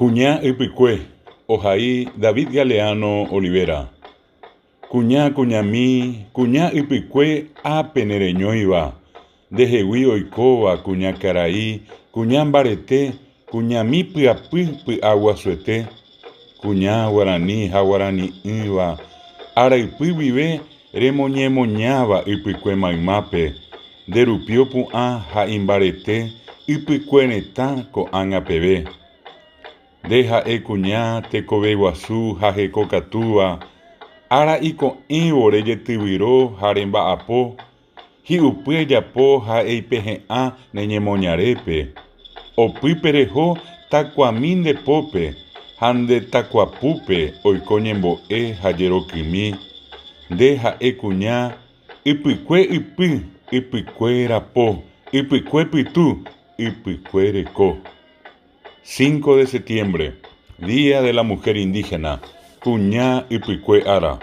Kuña ypykue, ohai David Galeano Olivera. Kuña kuñami, kuña ypykue ápe nereñóiva, ndehegui oikóva kuñakarai, kuña mbarete, kuñami pyapy py'aguasuete, kuña guarani ha guarani'ỹva, araypy guive remoñemoñáva ypykue maymápe, nde rupi opu'ã ha imbarete ypykue retã ko'ág̃a peve. Nde ha'e kuña tekove guasu ha heko katúva, ára iko'ẽvo rejetyvyro ha remba'apo, hi'upy ejapo ha eipehe'ã ne ñemoñarépe. Opýpe reho takuami nde pópe ha nde takuapúpe oiko ñembo'e ha jerokymi. Nde ha'e kuña ypykue ypy, ypykue rapo, ypykue pytu, ypykue reko. 5 de septiembre, Día de la Mujer Indígena, Kuña Ypykue Ára.